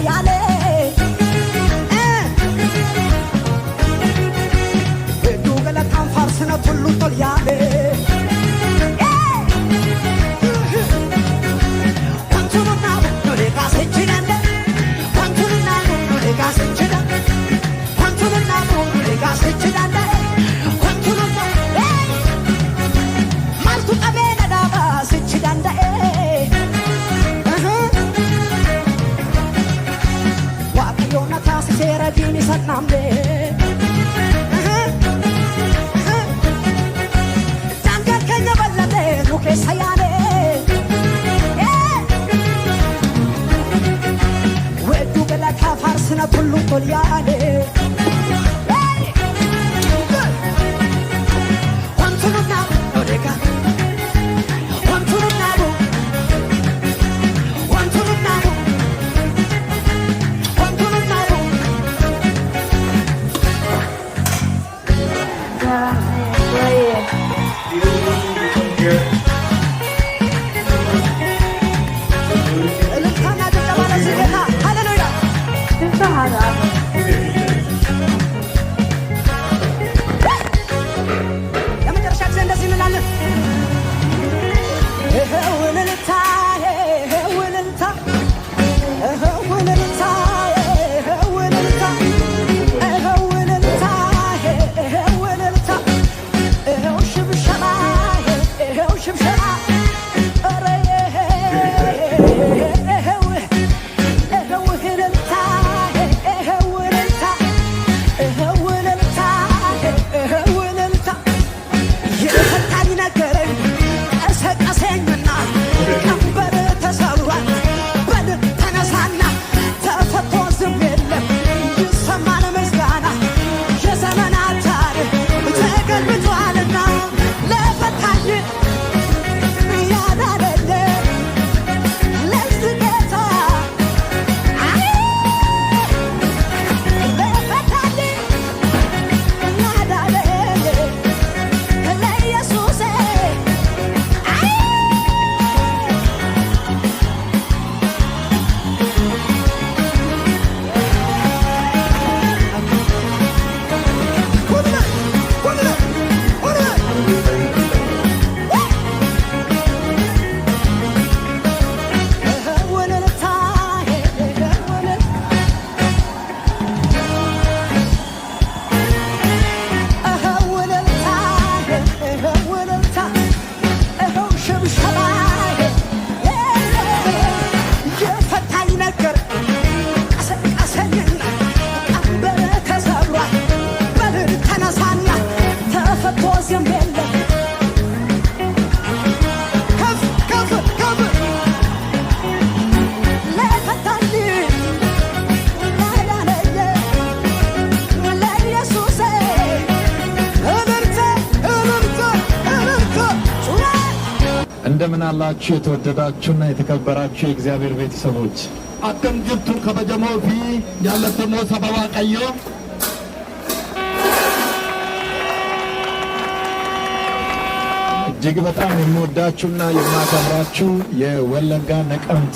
ያለ Hedduu galataan faarsina tulluu tol yaale. Maaltu qabee na dhaabaa sichi danda'e? Waaqayyoon na taasiseera diin isa dhaamne. Daangaan keenya bal'atee nu keessa yaane. Weedduu galataa faarsina tulluu tol yaane. Wanti nu naabu odeega. Wanti nu naabu. Wanti nu naabu. Wanti nu naabu. ወይ Here. እልልታና ጭብጨባ ለዚህ ጌታ ሃሌሉያ። ድምፅህ ለመጨረሻ ጊዜ እንደዚህ እንላለን። ይኸው እልልታ፣ ይኸው እልልታ፣ ይኸው እልልታ፣ ይኸው እልልታ፣ ይኸው እልልታ፣ ይኸው እልልታ፣ ይኸው ሽብሸባ፣ ይኸው ሽብሸባ፣ ኧረ ይኸው ይኸው እልልታ፣ ይኸው እልልታ፣ ይኸው እልልታ፣ ይኸው እልልታ። የፈታኝ ነገረኝ ቀሰቀሰኝና ቀንበር ተሰብሯል። በል ተነሳና ተፈቶ ዝም የለም ይሰማል ምስጋና የዘመናት ታሪክ ተገልብጧልና ለፈታኝ ያዳነኝ ለዚህ ጌታ አይ ለፈታኝ ያዳነኝ ለኢየሱሴ አይ። ወደ ላይ ወደ ላይ ወደ ላይ። ይኸው እልልታ፣ ይኸው እልልታ፣ ይኸው እልልታ፣ ይኸው እልልታ፣ ይኸው ሽብሸባ። የፈታኝ ነገር ቀሰቀሰኝና ቀንበር ተሰብሯል። በል ተነሳና ተፈቶ ዝም የለም። ከፍ ከፍ ከፍ ለፈታኝ ላዳነኝ ለኢየሱሴ እልልታ፣ እልልታ፣ እልልታ፣ ጩኸት። እንደምን አላችሁ የተወደዳችሁና የተከበራችሁ የእግዚአብሔር ቤተሰቦች። Akkam jirtu kabajamoo fi jaallatamoo saba Waaqayyoo? እጅግ በጣም የምወዳችሁና የማከብራችሁ የወለጋ ነቀምት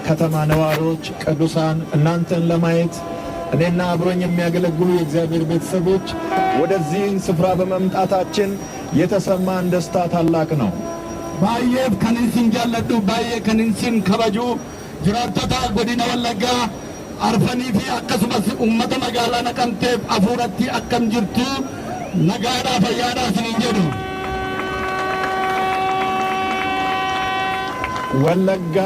ከተማ ነዋሪዎች፣ ቅዱሳን፣ እናንተን ለማየት እኔና አብሮኝ የሚያገለግሉ የእግዚአብሔር ቤተሰቦች ወደዚህ ስፍራ በመምጣታችን የተሰማን ደስታ ታላቅ ነው። Baay'ee kanin isin jaalladhu, baay'ee kanin isin kabaju, jiraattota godina Wallaggaa arfanii fi akkasumas ummata magaalaa Naqamteef hafuuratti akkam jirtu, nagaadhaa fayyaadhaa isiniin jedhu. ወለጋ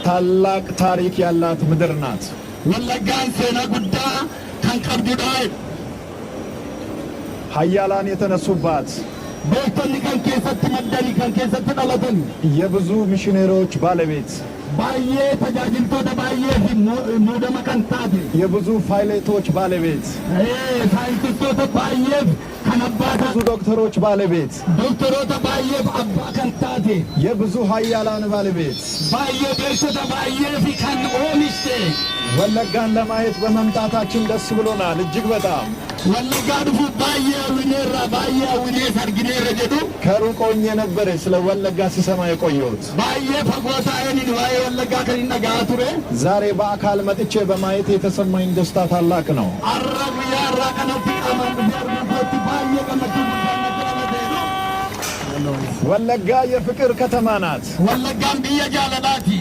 ታላቅ ታሪክ ያላት ምድር ናት። Wallaggaan seenaa guddaa kan qabdudha. ኃያላን የተነሱባት፣ Beektonni kan keessatti maddanii kan keessatti dhalatan, የብዙ ሚሽነሪዎች ባለቤት፣ baay'ee tajaajiltoota baay'ee fi muudama kan taate, የብዙ ፓይለቶች ባለቤት፣ saayintistoota baay'eef kan abbaa ብዙ taate, ዶክተሮች ባለቤት፣ doktoroota baay'eef abbaa kan taate, የብዙ ኃያላን ባለቤት baay'ee beektota baay'ee fi kan oomishte ወለጋን ለማየት በመምጣታችን ደስ ብሎናል እጅግ በጣም። Wallaggaa dhufuu baay'ee hawwineerra, baay'ee hawwinees argineerra jedhu. ከሩቅ ሆኜ ነበረ ስለ ወለጋ ስሰማ የቆየሁት። Baay'ee fagoo taa'een waa'ee Wallaggaa kanin dhaga'aa ture. ዛሬ በአካል መጥቼ በማየት የተሰማኝ ደስታ ታላቅ ነው። Har'a guyyaa har'aa kanatti qaamaan dhufee arguu kootti baay'ee gammachuu guddaan natti dhalateeru. ወለጋ የፍቅር ከተማ ናት። Wallaggaan biyya jaalalaati.